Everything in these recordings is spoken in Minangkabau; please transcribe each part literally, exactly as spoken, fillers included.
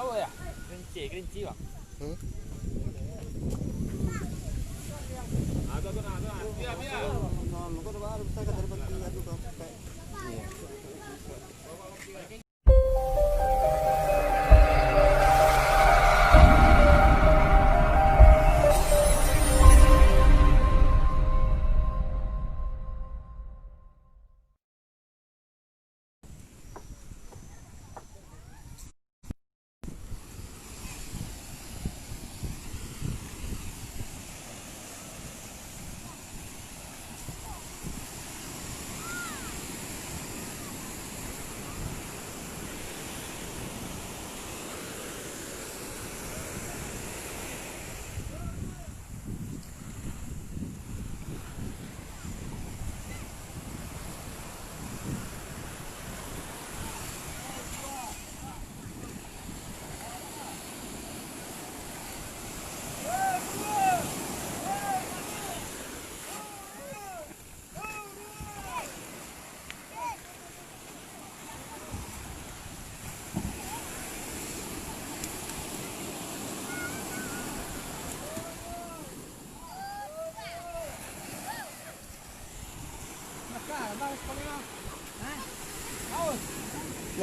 Kerinci, kerinci, Bang. Hmm? Ah, tu, tu, nah, tu, nah. Biar, biar. Iya.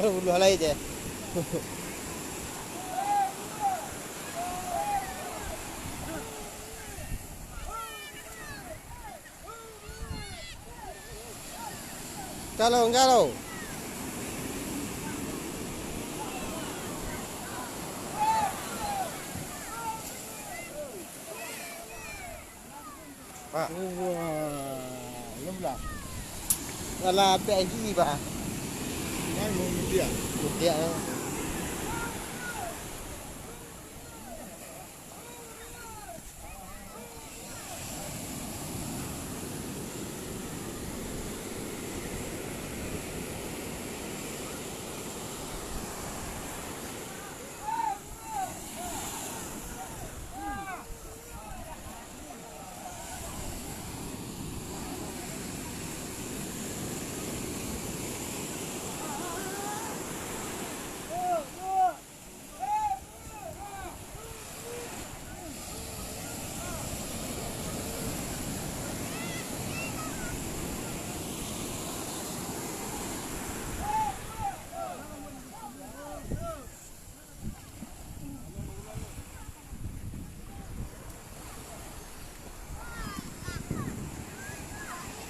Lah, uluah lai je. Kalau, kalau. Pak. Wah, enam belas. Alah, apek lagi, Pak. Kan mau mudiak. Mudiak, ya.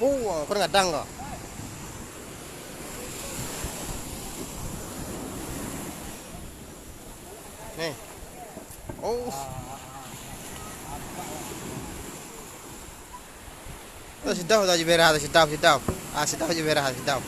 Oh, kurang gadang ko. Nih. Oh. Tu sidau tu Haji Merah tu, sidau, sidau. Ah, sidau Haji Merah, sidau.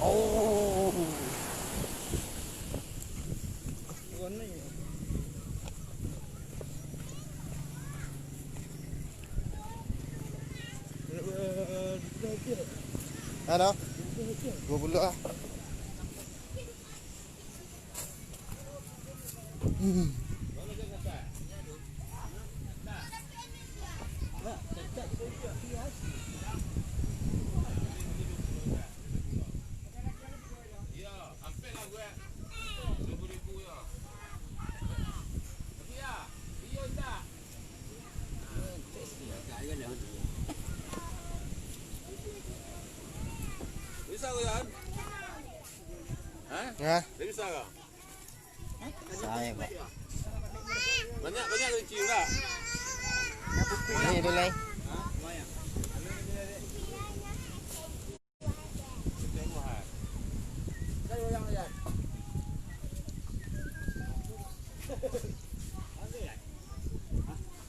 Oh. Halo. Duo puluah ah. Hmm. Bisa ko, Yan? Hah? Ya. Dia bisa ko? Saya, Pak. Banyak, banyak kerinci, Pak. Ini dulu, eh.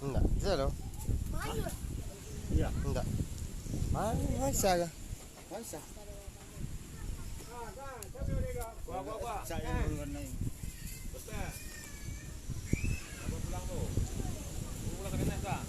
Enggak, bisa loh. Iya. Enggak. Ah, bisa lah. Bisa. Saya duluan lagi. Pulang tu. Pulang ke Kenyas, Kak.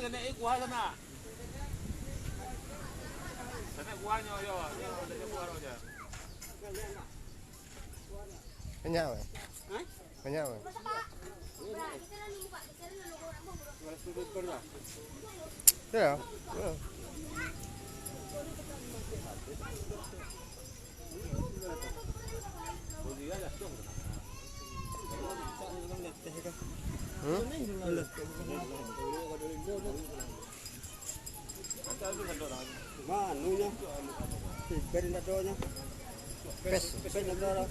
Nek kuah sana. Sana kuahnyo, yo. Ini ada kuah aja. Kenyang, weh. Hah? Kenyang, weh. Ya. Ya. Hmm? Manunyo? Iben indak adonyo. Pes. Iben indak ado.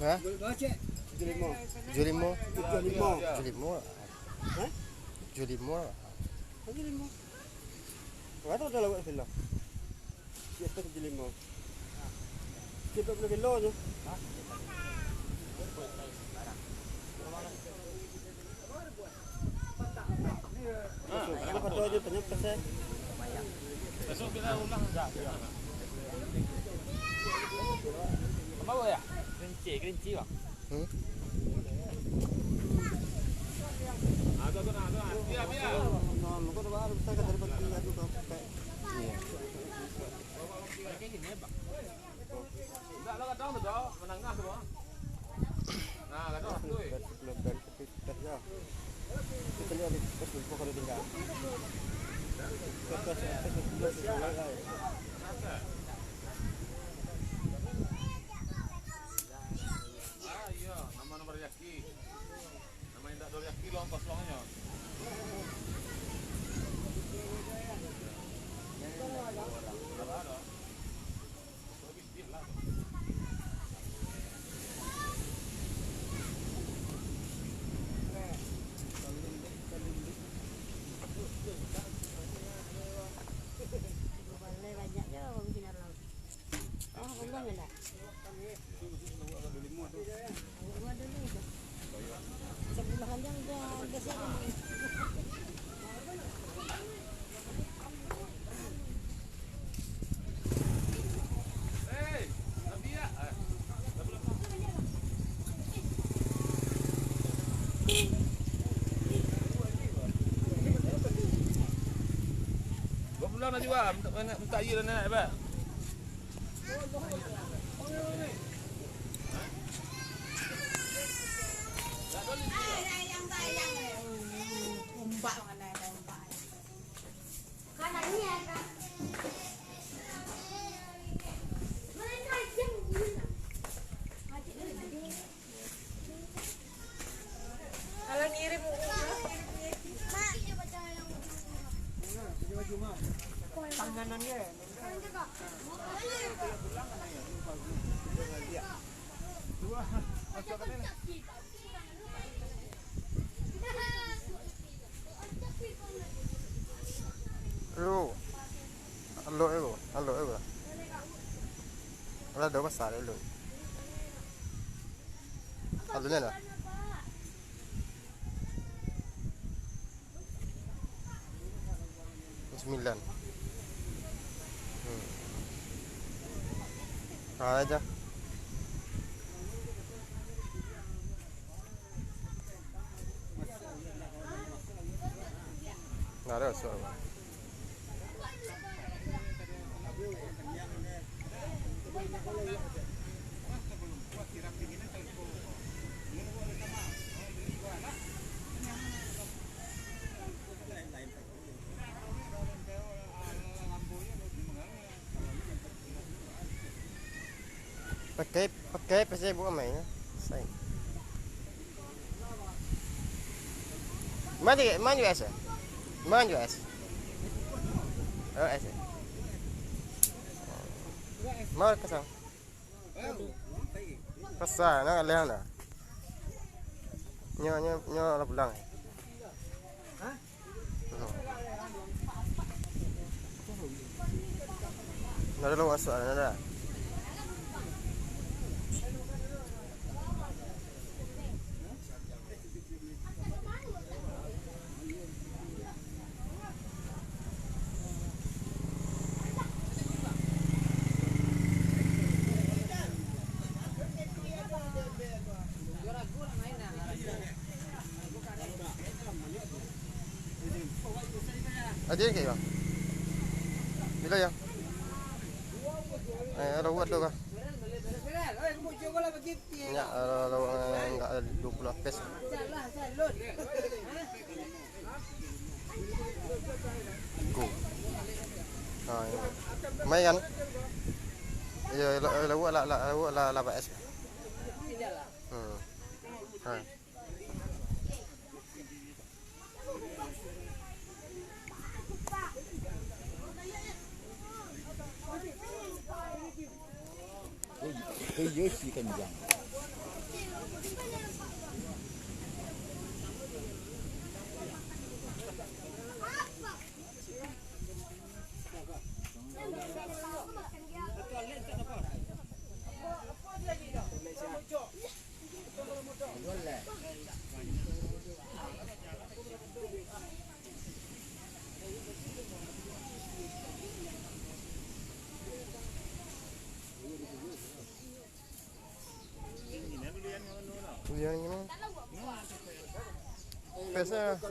Hah? Tujuh limo. Tujuh limo. Tujuh limo. Tujuh limo. Hah? Tujuh limo. Berapa tu lawak sebelah? Di atas tujuh limo. Tiga puluh kilo je. Besok, besok kata aja, tanya pesan. Besok kita ulang. Apa ya? Kerinci, kerinci, Bang. Hmm? Ada tu, ada. Biar, biar. Nah, muka tu baru besar kan dari pagi aku tu. Iya. Indak lah, kadang tu dah, menangah tu, Bang. Nah, kadang tu, eh. Kita lihat di Facebook kalau tinggal. Kita lihat di Facebook kalau tinggal. Ah, iya, nama-nama rezeki. Nama indak ada rezeki, luang kosong aja. Ada, ada. Banyak je orang Sinar Laut. Oh, belum ada. Sebelah panjang udah, udah siap. Dua bulan lah jua, minta, minta, minta air dan nak, Pak. Kalau ngirim, tanganannya. Lu, lu itu, lu itu. Lah, dah besar lu. Alun lah. Sembilan. Hmm. Aja. Nggak ada suara. Pakai, pakai pasal buat main, ya. Sai. Mana, mana biasa? Mana biasa? Oh, biasa. Mau kasang. Pasal, nak lihat dah. Nyo, nyo, nyo lah pulang. Ndak ado lo masuak, ndak ado. Tadi kan, Bang? Bila ya? Eh, ada buat tu kah? Nyak, ada, ada, eh, nggak ada dua puluh pes. Go. Ha, ya. Main kan? Ya, la, la, la, la, la, la, la, la, S. Hmm. Ha. Yang ini. Pesnya.